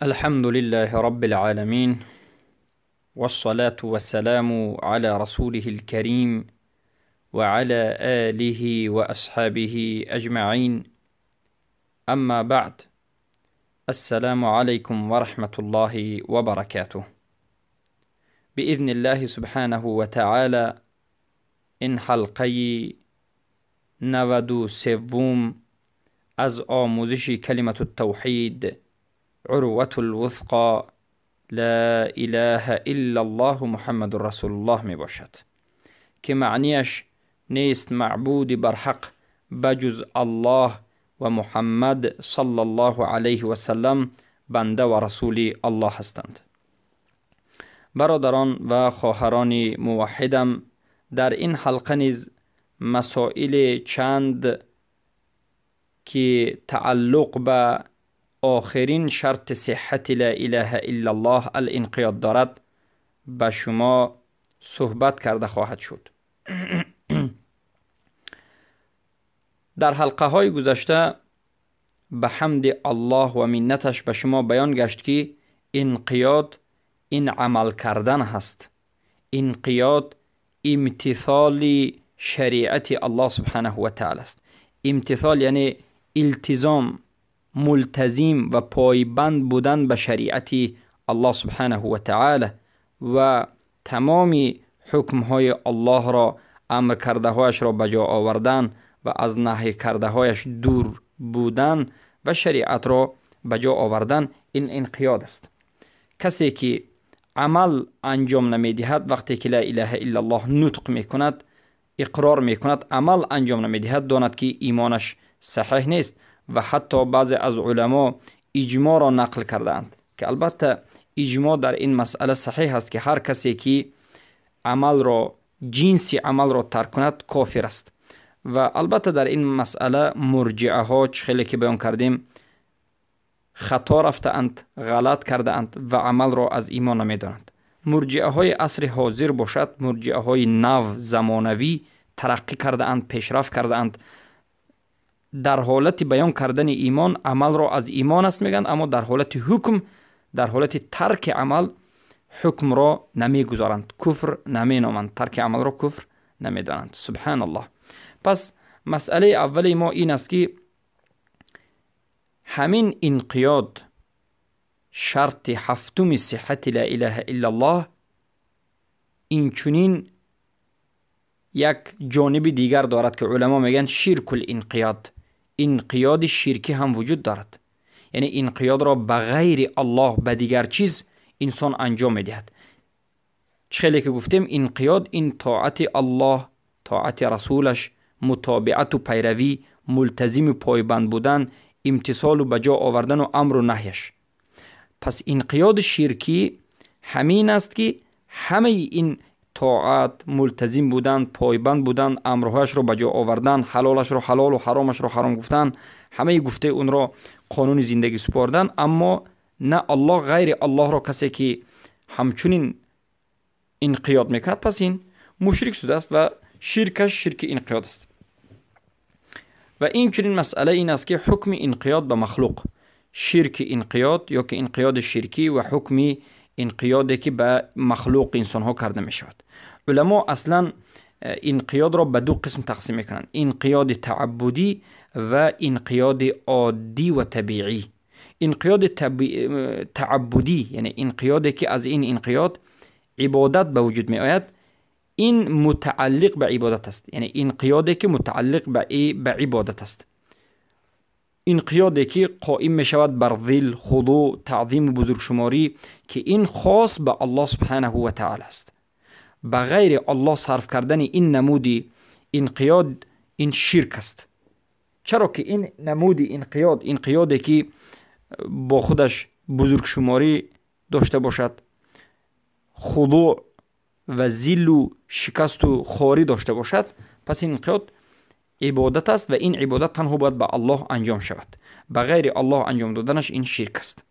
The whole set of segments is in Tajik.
الحمد لله رب العالمين، والصلاة والسلام على رسوله الكريم وعلى آله وأصحابه أجمعين. أما بعد، السلام عليكم ورحمة الله وبركاته. بإذن الله سبحانه وتعالى این حلقه 93 از آموزش کلمة التوحید، عروة الوثقى، لا اله الا الله محمد رسول الله می باشد که معنیش نیست معبود برحق بجز الله و محمد صلی الله علیه و سلم بنده و رسول الله هستند. برادران و خواهران موحدم، در این حلقه نیز مسائل چند که تعلق به آخرین شرط صحت لا اله الا الله الانقیاد دارد به شما صحبت کرده خواهد شد. در حلقه های گذشته به حمد الله و منتش به شما بیان گشت که انقیاد این عمل کردن هست. انقیاد امتثال شریعت الله سبحانه و تعالی است. امتثال یعنی التزام، ملتزم و پایبند بودن به شریعت الله سبحانه و تعالی و تمام حکمهای الله را، امر کرده هایش را به جا آوردن و از نهی کرده هایش دور بودن و شریعت را به جا آوردن، این انقیاد است. کسی که عمل انجام نمیدهد، وقتی که لا اله الا الله نطق میکند، اقرار میکند، عمل انجام نمیدهد، داند که ایمانش صحیح نیست. و حتی بعضی از علما اجماع را نقل کردند که البته اجماع در این مسئله صحیح است که هر کسی که عمل را، جنس عمل را ترک کند، کافر است. و البته در این مسئله مرجعه ها چه خیلی که بیان کردیم خطا رفته‌اند، غلط کرده‌اند و عمل را از ایمان نمیدانند. مرجعه های عصر حاضر باشد، مرجعه های نو زمانوی ترقی کرده‌اند، پیشرفت کرده‌اند. در حالت بیان کردن ایمان عمل را از ایمان است میگن، اما در حالت حکم، در حالت ترک عمل حکم را نمیگذارند، کفر نمینامند، ترک عمل را کفر نمیدانند. سبحان الله. پس مسئله اول ما این است که همین انقیاد شرط هفتم صحت لا اله الا الله این چنین یک جانب دیگر دارد که علما میگن شرک الانقیاد، انقیاد شرکی هم وجود دارد. یعنی انقیاد را به غیر الله، به دیگر چیز انسان انجام میدهد. چه که گفتیم انقیاد این طاعت الله، طاعت رسولش، متابعت و پیروی، ملتزم پایبند بودن، امتثال و بجا آوردن و امر و نهیش. پس انقیاد شرکی همین است که همه این طاعت، ملتزم بودن، پایبند بودن، امرهایش را بجا آوردن، حلالش را حلال و حرامش را حرام گفتن، همه گفته اون را قانون زندگی سپردن، اما نه الله، غیر الله را کسی که همچنین انقیاد میکند، پس این مشرک شده است و شرکش شرک انقیاد است. و این چنین مسئله این است که حکم انقیاد به مخلوق، شرک انقیاد یا که انقیاد شرکی و حکم انقیادی که به مخلوق انسان ها کرده می شود. علما اصلا انقیاد را به دو قسم تقسیم میکنند: انقیاد تعبدی و انقیاد عادی و طبیعی. انقیاد تعبدی یعنی انقیادی که از این انقیاد عبادت به وجود می آید، این متعلق به عبادت است، یعنی انقیادی که متعلق به عبادت است. انقیادی که قائم می شود بر ذل، خضوع، تعظیم و بزرگشماری که این خاص به الله سبحانه و تعالی است. به غیر الله صرف کردن این نمود انقیاد این شرک است. چرا که این نمود انقیاد، انقیادی که با خودش بزرگشماری داشته باشد، خضوع و ذل و شکست و خواری داشته باشد، پس این انقیاد عبادت است و این عبادت تنها باید به الله انجام شود. به غیر الله انجام دادنش این شرک است.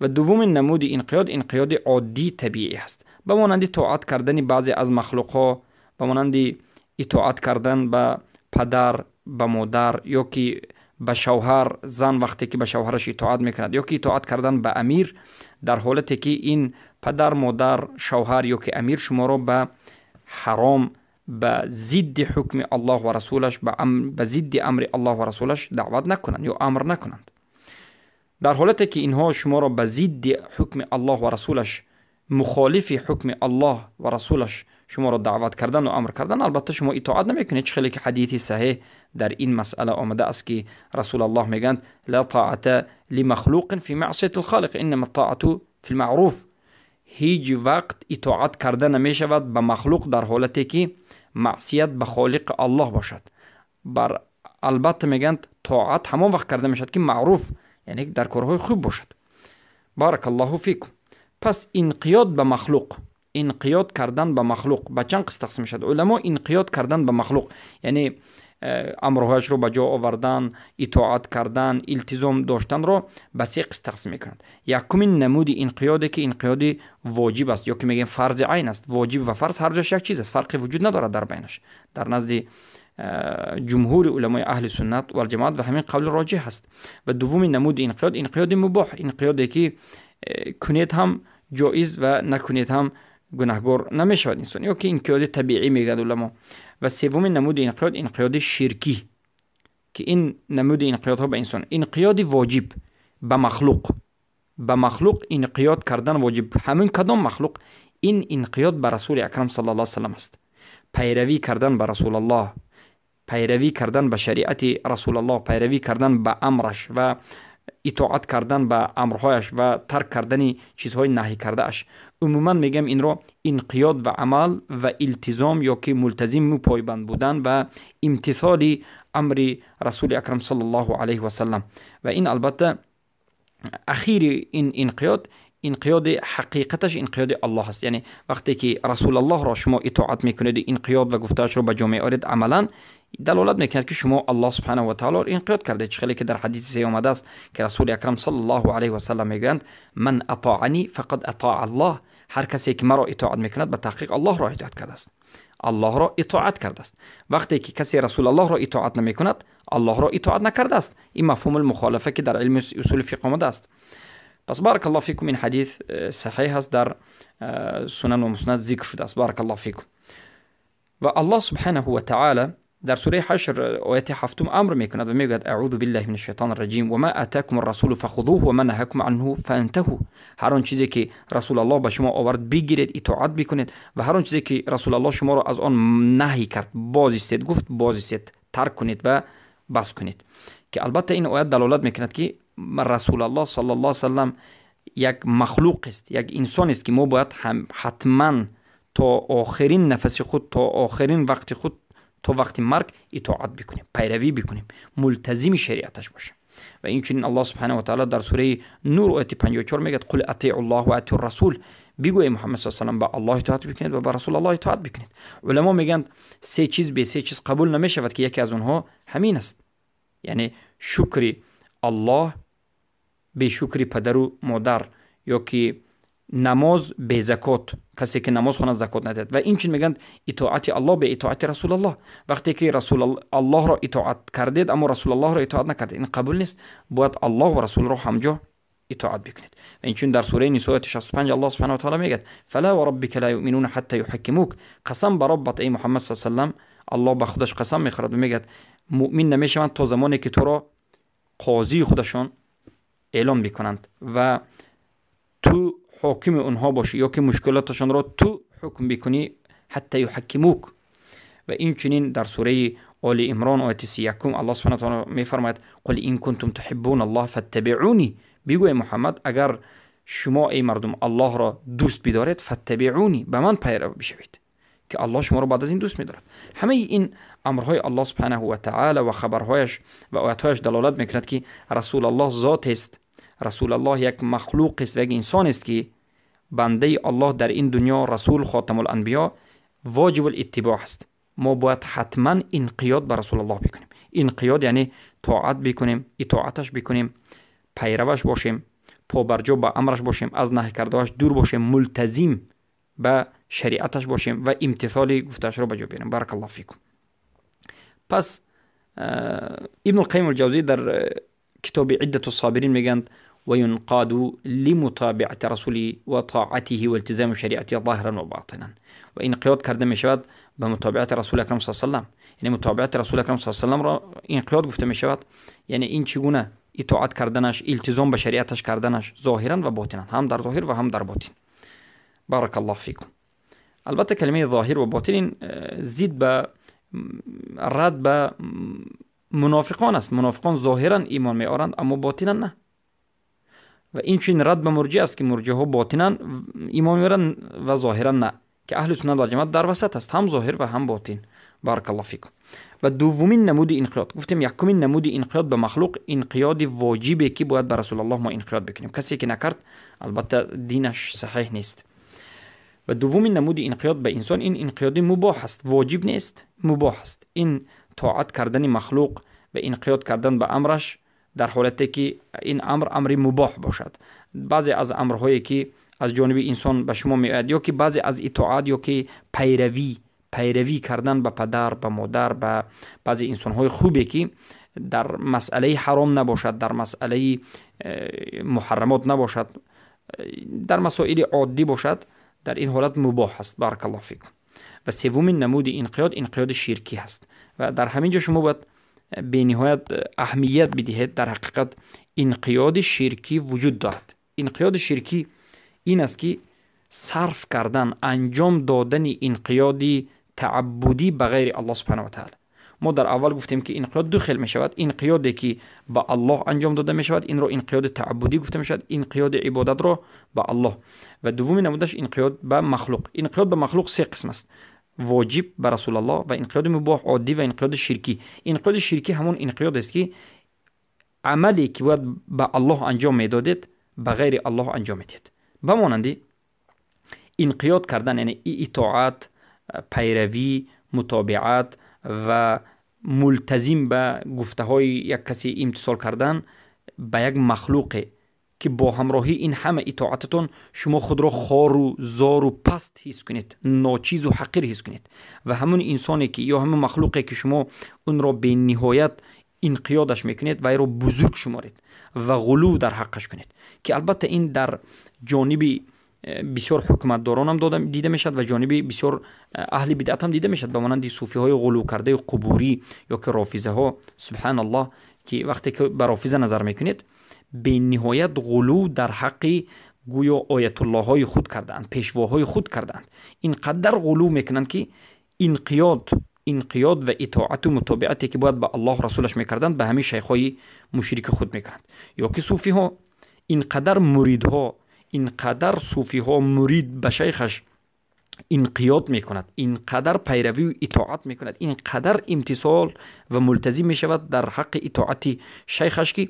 و دومین نمود انقیاد، انقیاد عادی طبیعی است، به مانند طاعت کردن بعضی از مخلوق ها، به مانند اطاعت کردن به پدر، به مادر یا که ба шавҳар, зан вақте ки ба шавҳараш итоат мекунад, ё ки итоат кардан ба амир дар ҳолате ки ин падар, модар, шавҳар ё ки амир шуморо ба ҳаром, ба зидди ҳукми Аллоҳ ва расулаш, ба зидди амри Аллоҳ ва расулаш даъват накунанд ё амр накунанд. Дар ҳолате ки инҳо шуморо ба зидди ҳукми Аллоҳ ва расулаш, мухолифи ҳукми Аллоҳ ва расулаш шуморо даъват кардан ва амр кардан, албатта шумо итоат намекунед. Чӣ хеле ки ҳадиси саҳеҳ дар ин масъала омада аст, ки Расулаллоҳ мегӯянд: ла таата лимахлуқин фи маъсияти лхолиқ, иннама таату фи лмаъруф. Ҳеҷ вақт итоат карда намешавад ба махлуқ дар ҳолате ки маъсият ба холиқ Аллоҳ бошад. Бар албатта мегӯянд, тоат ҳамон вақт карда мешавад, ки маъруф, яъне дар корҳои хуб бошад. Баракаллоҳу фикум. Пас инқиёд ба махлуқ, инқиёд кардан ба махлуқ ба чанд қисм тақсим мешавад? Уламо инқиёд кардан ба махлуқ, яъне амрҳояшро ба ҷо овардан, итоат кардан, илтизом доштанро ба се қисм тақсим мекунанд. Якумин намуди инқиёде ки инқиёди воҷиб аст, ё ки мегӯем фарзи айн аст. Воҷиб ва фарз ҳар ҷош як чиз аст, фарқе вуҷуд надорад дар байнаш дар назди ҷумҳури уламои аҳли суннат валҷамоат, ва ҳамин қавли роҷиҳ аст. Ва дуввуми намуди инқиёд, инқиёди мубоҳ, инқиёде ки кунед ҳам ҷоиз ва накунед ҳам гунаҳгор намешавад инсон, ё ки инқиёди табиӣ мегӯяд уламо. Ва севуми намуди инқиёд, инқиёди ширкӣ, ки ин намуди инқиёдҳо ба инсон, инқиёди воҷиб ба махлуқ, ба махлуқ инқиёд кардан воҷиб, ҳамин кадом махлуқ? Ин инқиёд ба Расули Акрам саллаллоҳу алайҳи васаллам аст. Пайравӣ кардан ба Расулаллоҳ, пайравӣ кардан ба шариати Расулаллоҳ, пайравӣ кардан ба амраш ва итоат кардан ба амрҳояш ва тарк кардани чизҳои наҳӣ кардааш. Умуман мегӯям, инро инқиёд ва амал ва илтизом ё ки мултазиму пойбанд будан ва имтисоли амри Расули Акрам саллаллоҳу алайҳи васаллам. Ва ин албатта ахири ин инқиёд, инқиёди ҳақиқаташ инқиёди Аллоҳ аст. Яъне вақте ки Расулаллоҳро шумо итоат мекунеду инқиёд ва гуфтаашро ба ҷо меоред, амалан далолат мекунад, ки шумо Аллоҳ субҳанаҳу ва таолоро инқиёд кардед. Чӣ хеле ки дар ҳадиси се омадааст, ки Расули Акрам саллаллоҳу алайҳи васаллам мегӯянд: ман атоани фақад атоа Аллоҳ. Ҳар касе ки маро итоат мекунад, ба таҳқиқ Аллоҳро итоат кардааст, Аллоҳро итоат кардааст. Вақте ки касе Расулаллоҳро итоат намекунад, Аллоҳро итоат накардааст. Ин мафҳумул мухолафа, ки дар илми усули фиқҳ омадааст. Пас баракаллоҳу фикум, ин ҳадис саҳеҳ аст, дар сунан ва муснад зикр шудааст. Баракаллоҳу фикум. Ва Аллоҳ субҳанаҳу ва таъала дар сураи Ҳашр ояти ҳафтум амр мекунад ва мегӯяд: аъузу биллаҳи мин шайтони раҷим, ва ма атакум расулу фахузуҳу ва ма наҳакум анҳу фантаҳу. Ҳар он чизе ки Расулаллоҳ ба шумо овард, бигиред, итоат бикунед, ва ҳар он чизе ки Расулаллоҳ шуморо аз он наҳӣ кард, боз истед, гуфт боз истед, тарк кунед ва бас кунед. Ки албатта ин оят далолат мекунад, ки Расулаллоҳ саллаллоҳу алайҳи васаллам як махлуқ аст, як инсон аст, ки мо бояд ҳатман то охирин нафаси худ, то охирин вақти худ, то вақти марг итоат бикунем, пайравӣ бикунем, мултазими шариаташ бошем. Ва инчунин Аллоҳ субҳанаҳу ва таъала дар сураи Нур ояти 54 мегӯяд: қул атиу ллоҳ ва атиу расул. Бигӯ, Муҳаммад с салам, ба Аллоҳ итоат бикунед ва ба Расулаллоҳ итоат бикунед. Уламо мегӯянд, се чиз бе се чиз қабул намешавад, ки яке аз онҳо ҳамин аст, яъне шукри Аллоҳ бе шукри падару модар, ё ки намоз бе закот, касе ки намоз хонад, закот надиҳад. Ва инчунин мегӯянд, итоати Аллоҳ бе итоати Расулаллоҳ. Вақте ки Расулаллоҳро итоат кардед, аммо Расулаллоҳро итоат накардед, ин қабул нест. Бояд Аллоҳ ва Расулро ҳамҷо итоат бикунед. Ва инчунин дар сураи Нисо ояти 65 Аллоҳ субҳанаҳу ва таъала мегӯяд: фала ва роббика ла юъминуна ҳатта юҳаккимук. Қасам ба Роббат, эй Муҳаммад с саллам, Аллоҳ ба худаш қасам мехӯрад ва мегӯяд, муъмин намешаванд то замоне ки туро қозии худашон эълон бикунанд ва ту ҳокими онҳо бошӣ, ё ки мушкилоташонро ту ҳукм бикунӣ, ҳатта юҳаккимук. Ва инчунин дар сураи Оли Имрон ояти 31 Аллоҳ субҳанаҳу ва таъала мефармояд: қул ин кунтум туҳиббуна Аллоҳ фаттабиъуни. Бигӯ, эй Муҳаммад, агар шумо, эй мардум, Аллоҳро дӯст бидоред, фаттабиъуни, ба ман пайрав бишавед, ки Аллоҳ шуморо баъд аз ин дӯст медорад. Ҳамаи ин амрҳои Аллоҳ субҳанаҳу ва таъала ва хабарҳояш ва оятҳояш далолат мекунад, ки Расулаллоҳ зотест, Расулаллоҳ як махлуқ аст ва як инсонест, ки бандаи Аллоҳ дар ин дунё, расул, хотамуланбиё, воҷибул иттибоъ аст. Мо бояд ҳатман инқиёд ба Расулаллоҳ бикунем. Инқиёд яъне тоат бикунем, итоаташ бикунем, пайраваш бошем, побарҷо ба амраш бошем, аз наҳй кардааш дур бошем, мултазим ба шариаташ бошем ва имтисоли гуфтаашро ба ҷо биёрем. Баракаллоҳу фикум. Пас Ибн Қайим ал-Ҷавзӣ дар китоби Иддату Собирин мегӯянд: وينقاد لمتابعة رسوله وطاعته والتزام شريعته ظاهرا وباطنا. و انقیاد کرده می شود به متابعت رسول اکرم صلی الله علیه و سلم، یعنی متابعت رسول اکرم صلی الله علیه و سلم را انقیاد گفته می شود، یعنی این چگونه اطاعت کردنش، التزام به شریعتش کردنش، ظاهرا و باطنا، هم در ظاهر و هم در باطن. بارک الله فیکم. البته کلمه ظاهر و باطن زید به رد به منافقان است. منافقان ظاهرا ایمان می آورند اما باطنا نه. و این چنین رد به مرجئه است که مرجئه ها باطنا ایمان میارند و ظاهرا نه، که اهل سنت و جماعت در وسط است، هم ظاهر و هم باطن. بارک الله فیکم. و دومین نمود انقیاد، گفتیم یکمین نمود انقیاد به مخلوق انقیاد واجبه که باید به رسول الله ما انقیاد بکنیم، کسی که نکرد البته دینش صحیح نیست. و دومین نمود انقیاد به انسان این انقیاد مباح است، واجب نیست، مباح است. این طاعت کردن مخلوق و انقیاد کردن به امرش در حالتی که این امر امر مباح باشد. بعضی از امرهایی که از جانب انسان به شما میآید، یا که بعضی از اطاعت یا که پیروی کردن به پدر، به مادر، به بعضی انسانهای خوبی که در مسئله حرام نباشد، در مسئله محرمات نباشد، در مسائل عادی باشد، در این حالت مباح است. بارک الله فیکم. و سومین نمود انقیاد، انقیاد شرکی هست و در همین جا شما باید به نهایت اهمیت بدهید. در حقیقت انقیاد شرکی وجود دارد. انقیاد شرکی این است که صرف کردن، انجام دادن انقیاد تعبدی به غیر الله سبحانه و تعالی. ما در اول گفتیم که انقیاد دو خیل می شود، انقیادی که به الله انجام داده می شود این رو انقیاد تعبدی گفته می شود، انقیاد عبادت رو به الله. و دومین نمودش انقیاد به مخلوق. انقیاد به مخلوق سه قسم است: واجب به رسول الله و انقیاد مباح عادی و انقیاد شرکی. انقیاد شرکی همون انقیاد است که عملی که باید به الله انجام میدادید به غیر الله انجام میدید. به مانند انقیاد کردن، یعنی اطاعت، پیروی، متابعت و ملتزم به گفته های یک کسی امتثال کردن به یک مخلوق که با همراهی این همه اطاعتتون شما خود را خار و زار و پست حس کنید، ناچیز و حقیر حس کنید. و همون انسانی که یا همون مخلوقی که شما اون را به نهایت انقیادش میکنید و را بزرگ شمارید و غلو در حقش کنید، که البته این در جانب بسیار حکومتداران هم دیده میشد و جانب بسیار اهل بدعت هم دیده میشد، به مانند صوفی های غلو کرده قبوری یا که رافضه ها. سبحان الله، که وقتی که به رافضه نظر میکنید به نهایت غلو در حق گویا آیت الله های خود کردند، پیشواهای خود کردند. اینقدر غلو میکنند که انقیاد و اطاعت و متابعتی که باید به الله رسولش میکردند به همین شیخ های مشرک خود میکنند. یا که صوفی ها اینقدر مریدها، اینقدر صوفی ها مرید به شیخش انقیاد میکند، اینقدر پیروی و اطاعت میکند، اینقدر امتثال و ملتزم میشود در حق اطاعت شیخش که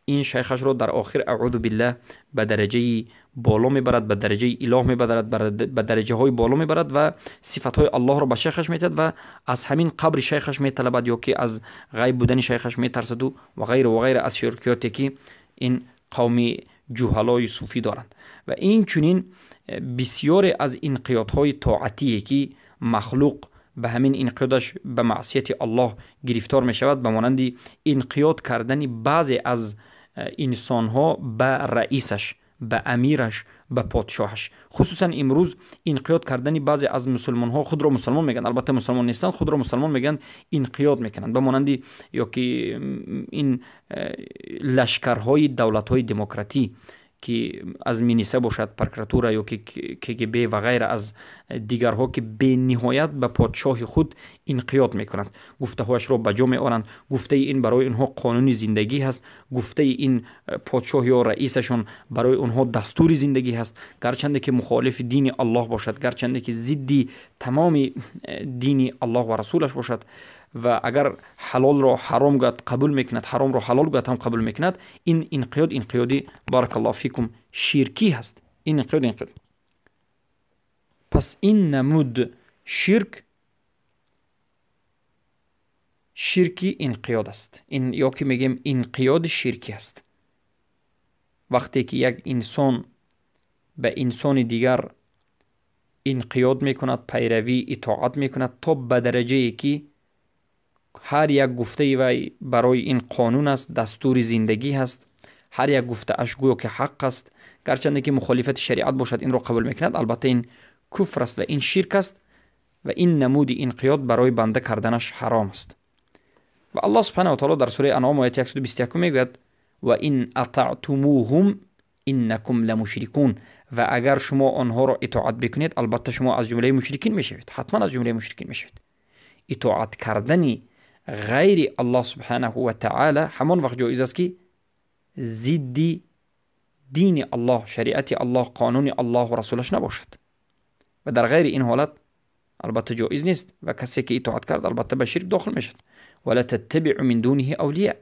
این شیخش رو در آخر اعوذ بالله به درجه بالا میبرد، به درجه اله میبرد، به درجه های بالا میبرد و صفت های الله رو به شیخش میتد و از همین قبر شیخش میطلبد یا که از غیب بودن شیخش میترسد و غیر و غیر از شرکیاتی که این قوم جهلای صوفی دارند. و این چنین بسیاری از انقیادهای طاعتی که مخلوق به همین انقیادش به معصیت الله گرفتار می شود، به مانند انقیاد کردن بعضی از انسانها به رئیسش، به امیرش، به پادشاهش. خصوصا امروز انقیاد کردن بعضی از مسلمان ها، خود را مسلمان میگن، البته مسلمان نیستند، خود را مسلمان میگن، انقیاد میکنند، به مانند یا که این لشکرهای دولت های دموکراتی که از مینیسه باشد، پرکراتورا یا که کگب و غیره از دیگرها که به نهایت به پادشاه خود انقیاد میکنند، گفته هایش را به جا میآورند، گفته این برای اینها قانون زندگی هست، گفته این پادشاه یا رئیسشون برای اونها دستور زندگی هست، گرچند که مخالف دین الله باشد، گرچند که ضد تمام دین الله و رسولش باشد. و اگر حلال را حرام گفت قبول میکند، حرام را حلال گفت هم قبول میکند. این انقیاد انقیادی بارک الله فیکم شرکی هست. این انقیاد انقیاد. پس این نمود شرک، شرکی انقیاد است. این یا که میگیم انقیاد شرکی است. وقتی که یک انسان به انسان دیگر انقیاد میکند، پیروی اطاعت میکند تا به درجه ای که Ҳар як гуфтаи вай барои ин қонун аст, дастури зиндагӣ ҳаст, ҳар як гуфтааш гӯё ки ҳақ аст, гарчанде ки мухолифати шариат бошад, инро қабул мекунад, албатта ин куфр аст ва ин ширк аст ва ин намуди инқиёд барои банда карданаш ҳаром аст. Ва Аллоҳ субҳанаҳу ва таъоло дар сураи Анъом ояти 121 мегӯяд: ва ин атаътумуҳум иннакум ламушрикун. Ва агар шумо онҳоро итоат бикунед, албатта шумо аз ҷумлаи мушрикин мешавед, ҳатман аз ҷумлаи мушрикин мешавед. Итоат кардани ғайри Аллоҳ субҳанаҳу ва таъала ҳамон вақт ҷоиз аст, ки зидди дини Аллоҳ, шариати Аллоҳ, қонуни Аллоҳу расулаш набошад. Ва дар ғайри ин ҳолат албатта ҷоиз нест ва касе ки итоат кард, албатта ба ширк дохил мешавад. Вала таттабиъу мин дуниҳи авлия.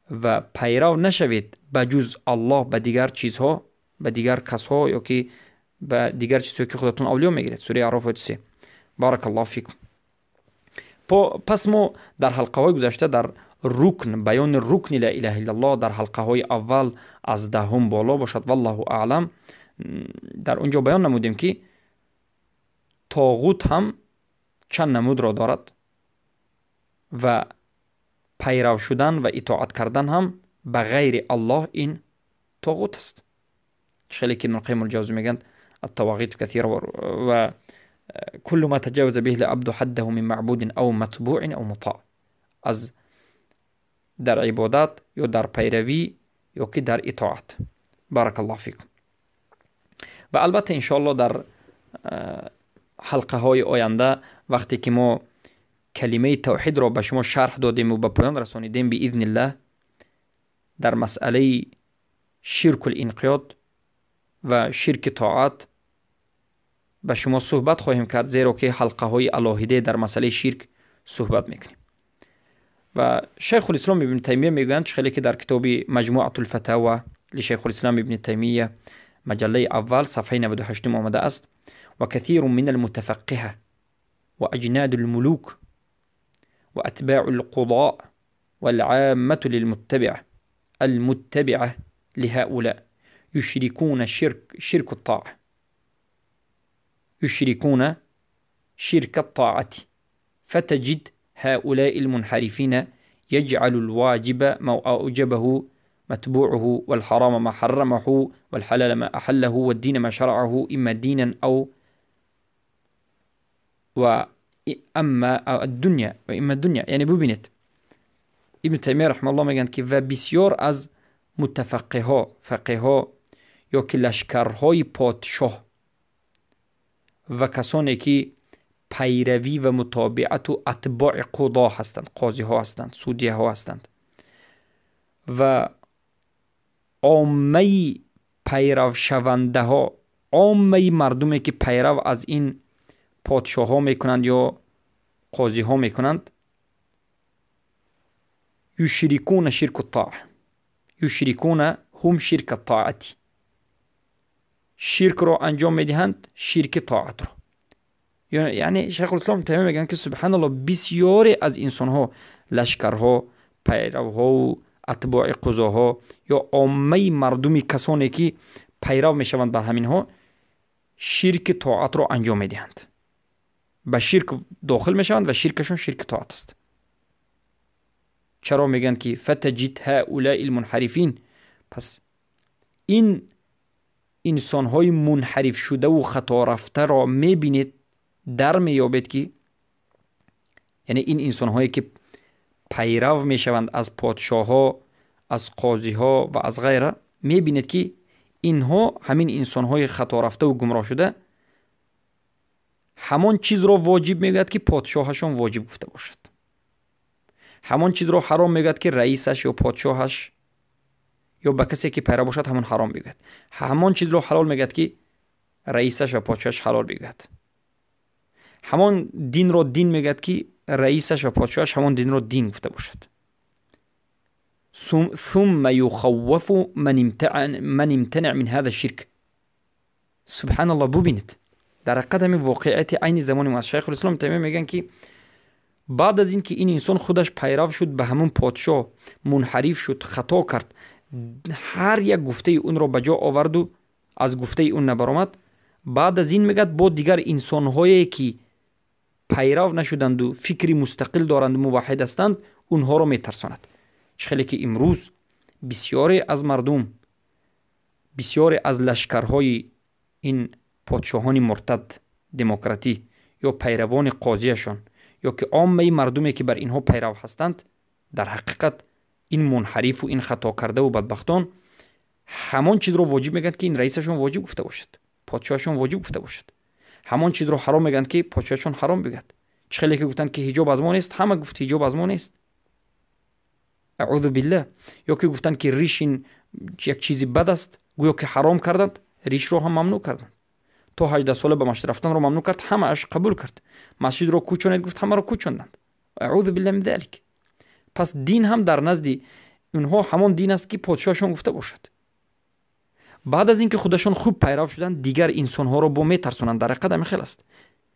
Ва пайрав нашавед ба ҷуз Аллоҳ ба дигар чизҳо, ба дигар касҳо ё ки ба дигар чизҳое ки худатон авлиё мегиред. Сураи Аъроф ояти 3. Баракаллоҳу фикум. Пас мо дар ҳалқаҳои гузашта дар рукн, баёни рукни ла илаҳа иллаллоҳ дар ҳалқаҳои аввал аз 10 боло бошад, валлоҳу аълам, дар он ҷо баён намудем, ки тоғут ҳам чанд намудро дорад ва пайрав шудан ва итоат кардан ҳам ба ғайри Аллоҳ ин тоғут аст. Хеле ки Ибн Қайим ал-Ҷавзӣ мегӯянд: الطواغيت كثيرة وكل ما تجاوز به العبد حده من معبود أو متبوع أو مطاع. از در عبادت یا در پیروی یا که در اطاعت. بارک الله فیکم. و البته انشاءالله در حلقه های آینده وقتی که ما کلمه توحید را به شما شرح دادیم و به پایان رسانیدیم باذن الله، در مسئله شرک الانقیاد و شرک طاعت به شما صحبت خواهیم کرد، زیرا که حلقه های علاهیده در مسئله شرک صحبت میکنیم. و شیخ الاسلام ابن تیمیه میگویند، خیلی که در کتاب مجموعه الفتاوى لشیخ الاسلام ابن تیمیه مجله اول صفحه 98 آمده است: وكثير من المتفقهة وأجناد الملوك وأتباع القضاء والعامة المتبعة لهؤلاء يشركون شرك الطاعة، يشركون شرك الطاعة، فتجد هؤلاء المنحرفين يجعل الواجب ما أوجبه متبوعه، والحرام ما حرمه، والحلال ما أحله، والدين ما شرعه، إما دينا أو وإما الدنيا وإما الدنيا. یعنی ببینید، ابن تیمیه رحمه الله میگن که و بسیار از متفقه ها، فقه ها یا که لشکرهای پادشاه و کسانی که پیروی و متابعت و اتباع قضا هستند، قاضی ها هستند، سودیه ها هستند و عامه پیرو شونده ها، عامه مردمی که پیرو از این پادشاه ها میکنند یا قاضی ها میکنند، یشرکون شرک الطاعه، یشرکون هم شرک الطاعه، شرک رو انجام میدهند، شرک طاعت رو. یعنی شیخ الاسلام تیمیه میگن که سبحان الله، بسیاری از انسان ها، لشکرها، پیروها و اتباع قضاها یا عامه مردمی کسانی که پیرو میشوند بر همین ها، شرک طاعت رو انجام میدهند، به شرک داخل میشوند و شرکشون شرک طاعت است. چرا میگن که فتجد هؤلاء المنحرفین؟ پس این انسان های منحرف شده و خطا رفته را میبینید، در میابید که یعنی این انسان هایی که پیرو میشوند از پادشاه ها، از قاضی ها و از غیره، میبینید که اینها همین انسان های خطا رفته و گمراه شده همان چیز را واجب میگوید که پادشاهشان واجب گفته باشد، همان چیز را حرام میگوید که رئیسش یا پادشاهش یا به کسی که پیرو باشد همان حرام میگوید، همان چیز را حلال میگوید که رئیسش و پادشاهش حلال میگوید، همان دین را دین میگوید که رئیسش و پادشاهش همان دین را دین گفته باشد. ثم يخوف من امتنع من هذا الشرك. سبحان الله. ببینید در حقیقت همین واقعیت عین زمان ما. شیخ الاسلام تیمیه میگن که بعد از اینکه این انسان خودش پیرو شد به همون پادشاه، منحرف شد، خطا کرد، هر یک گفته اون را به جا آورد و از گفته اون نبرآمد، بعد از این میگد با دیگر انسانهایی که пайрав нашуданду, фикри мустақил доранду муваҳҳид ҳастанд, онҳоро метарсонад. Чӣ хеле ки имрӯз бисёре аз мардум, бисёре аз лашкарҳои ин подшоҳони муртад демократӣ ё пайравони қозияшон ё ки оммаи мардуме ки бар инҳо пайрав ҳастанд, дар ҳақиқат ин мунҳарифу ин хатокардаву бадбахтон ҳамон чизро воҷиб мегӯянд, ки ин раисашон воҷиб гуфта бошад, подшоҳашон воҷиб гуфта бошад. Ҳамон чизро ҳаром мегӯянд, ки подшоҳашон ҳаром бигӯяд. Чӣ хеле ки гуфтанд, ки ҳиҷоб аз мо нест, ҳама гуфт ҳиҷоб аз мо нест. Аъузу биллаҳ. Ё ки гуфтанд, ки риш ин як чизи бад аст, гӯё ки ҳаром карданд, ришро ҳам мамнӯъ карданд. То 18 сола ба масҷид рафтанро мамнӯъ кард, ҳамааш қабул кард. Масҷидро кӯчонед гуфт, ҳамаро кӯчонданд. Аъузу биллаҳ мин залик. Пас дин ҳам дар назди инҳо ҳамон дин аст, ки подшоҳашон гуфта бошад. Баъд аз ин ки худашон хуб пайрав шуданд, дигар инсонҳоро бо метарсонанд. Дар ҳақиқат ҳамин хел аст.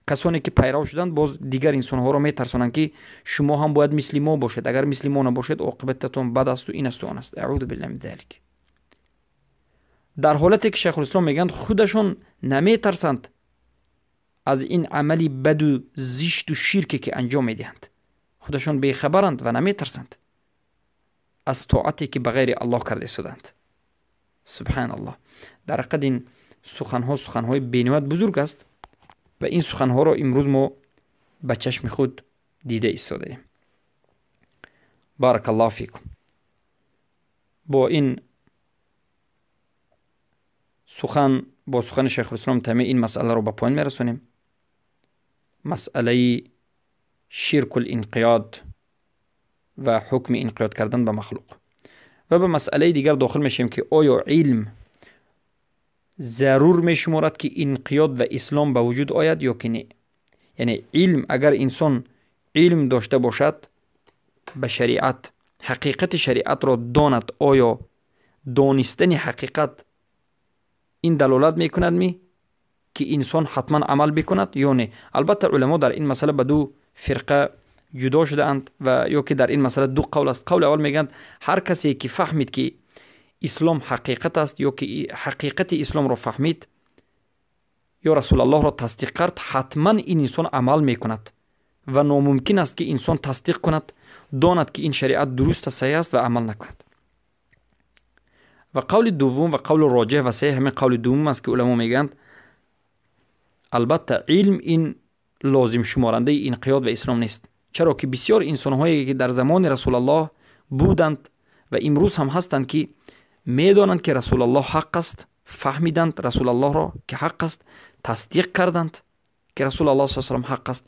Касоне ки пайрав шуданд, боз дигар инсонҳоро метарсонанд, ки шумо ҳам бояд мисли мо бошед, агар мисли мо набошед, оқибататон бад асту ин асту он аст. Аъузу биллаҳи мин залик. Дар ҳолате ки Шайхулислом мегӯянд, худашон наметарсанд аз ин амали баду зишту ширке ки анҷом медиҳанд. Худашон бехабаранд ва наметарсанд аз тоате ки ба ғайри Аллоҳ карда истоданд. Субҳаналлоҳ. Дар ҳақиқат ин суханҳо суханҳои бениҳоят бузург аст ва ин суханҳоро имрӯз мо ба чашми худ дида истодаем. Баракаллоҳу фикум. Бо ин сухан, бо сухани Шайхулислом Таймия ин масъаларо ба поён мерасонем. Масъалаи ширкул инқиёд ва ҳукми инқиёд кардан ба махлуқ. Ва ба масъалаи дигар дохил мешавем, ки оё илм зарур мешуморад, ки инқиёд ва ислом ба вуҷуд ояд ё ки не? Яъне илм, агар инсон илм дошта бошад ба шариат, ҳақиқати шариатро донад, оё донистани ҳақиқат ин далолат мекунад ми, ки инсон ҳатман амал бикунад ё не? Албатта уламо дар ин масъала ба ду фирқа ҷудо шудаанд ва ё ки дар ин масъала ду қавл аст. Қавли аввал мегӯянд, ҳар касе ки фаҳмид, ки ислом ҳақиқат аст ё ки ҳақиқати исломро фаҳмид ё Расулаллоҳро тасдиқ кард, ҳатман ин инсон амал мекунад ва номумкин аст, ки инсон тасдиқ кунад, донад, ки ин шариат дуруст аст, саҳеҳ аст ва амал накунад. Ва қавли дуввум ва қавли роҷеҳ ва саҳеҳ ҳамин қавли дуввум аст, ки уламо мегӯянд, албатта илм ин лозим шуморандаи инқиёд ва ислом нест. Чаро ки бисёр инсонҳое ки дар замони Расулаллоҳ буданд ва имрӯз ҳам ҳастанд, ки медонанд, ки Расулаллоҳ ҳақ аст, фаҳмиданд Расулаллоҳро, ки ҳақ аст, тасдиқ карданд, ки Расулаллоҳ саллаллоҳу алайҳи васаллам ҳақ аст,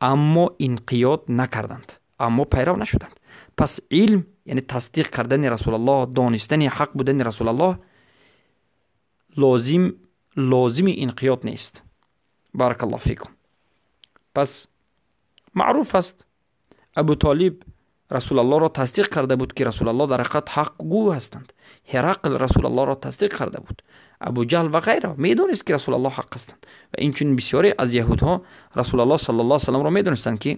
аммо инқиёд накарданд, аммо пайрав нашуданд. Пас илм, яъне тасдиқ кардани Расулаллоҳ, донистани ҳақ будани Расулаллоҳ лозими инқиёд нест. Баракаллоҳу фикум. Пас маъруф аст, Абу Толиб Расулаллоҳро тасдиқ карда буд, ки Расулаллоҳ дар ҳақиқат ҳақгӯ ҳастанд. Ҳерақл Расулаллоҳро тасдиқ карда буд. Абу Ҷаҳл ва ғайра медонист, ки Расулаллоҳ ҳақ ҳастанд. Ва инчунин бисёре аз яҳудҳо Расулаллоҳ саллаллоҳу алайҳи васалламро медонистанд, ки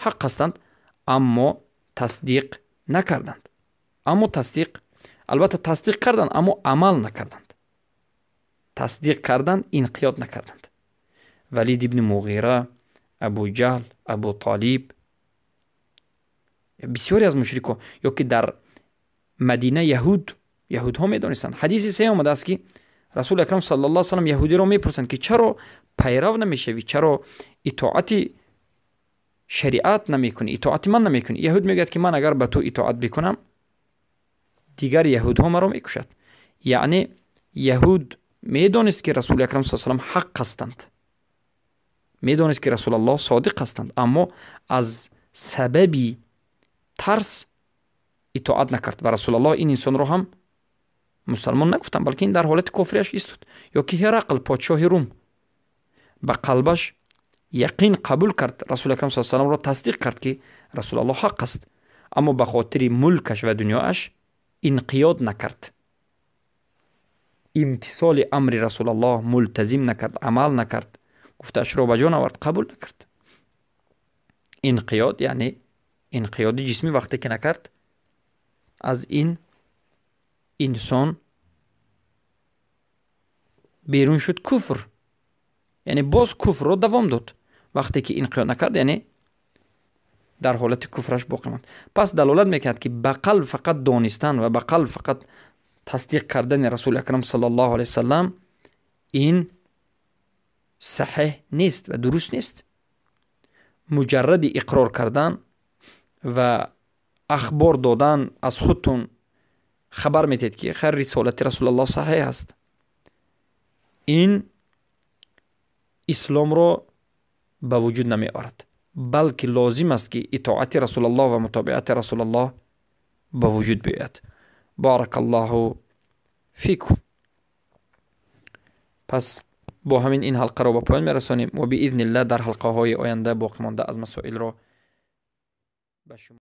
ҳақ ҳастанд, аммо тасдиқ накарданд. Аммо тасдиқ, албатта тасдиқ карданд, аммо амал накарданд. Тасдиқ карданд, инқиёд накарданд. Валид ибни Муғира, Абу Ҷаҳл, Абу Толиб, бисёре аз мушрикҳо ё ки дар Мадина яҳудҳо медонистанд. Ҳадиси се омадааст, ки Расули акрам саллаллоҳу алайҳи васаллам яҳудиро мепурсанд, ки чаро пайрав намешавӣ, чаро итоати шариат намекунӣ, итоати ман намекунӣ? Яҳуд мегӯяд, ки ман агар ба ту итоат бикунам, дигар яҳудҳо маро мекушад. Яъне яҳуд медонист, ки Расули акрам саллаллоҳу алайҳи васаллам ҳақ ҳастанд, медонист, ки Расулаллоҳ содиқ ҳастанд, аммо аз сабаби тарс итоат накард ва Расулаллоҳ ин инсонро ҳам мусалмон нагуфтанд, балки ин дар ҳолати кофирияш истод. Ё ки Ҳерақл, подшоҳи Рум, ба қалбаш яқин қабул кард, Расули акрам саллаллоҳу алайҳи васалламро тасдиқ кард, ки Расулаллоҳ ҳақ аст, аммо ба хотири мулкаш ва дунёаш инқиёд накард, имтисоли амри Расулаллоҳ мултазим накард, амал накард, гуфтаашро ба ҷон овард, қабул накард. Инқиёд яъне инқиёди ҷисмӣ вақте ки накард, аз ин инсон берун шуд куфр, яъне боз куфрро давом дод. Вақте ки инқиёд накард, яъне дар ҳолати куфраш боқӣ монд. Пас далолат мекунад, ки ба қалб фақат донистан ва ба қалб фақат тасдиқ кардани Расули Акрам саллаллоҳу алайҳи васаллам ин саҳеҳ нест ва дуруст нест. Муҷарради иқрор кардан ва ахбор додан, аз худтон хабар метиҳед, ки хайр, рисолати Расулаллоҳ саҳеҳ аст, ин исломро ба вуҷуд намеорад, балки лозим аст, ки итоати Расулаллоҳ ва мутобиати Расулаллоҳ ба вуҷуд биёяд. Баракаллоҳу фикум. Пас бо ҳамин ин ҳалқаро ба поён мерасонем ва биизниллаҳ дар ҳалқаҳои оянда боқӣ монда аз масоилро ба шумо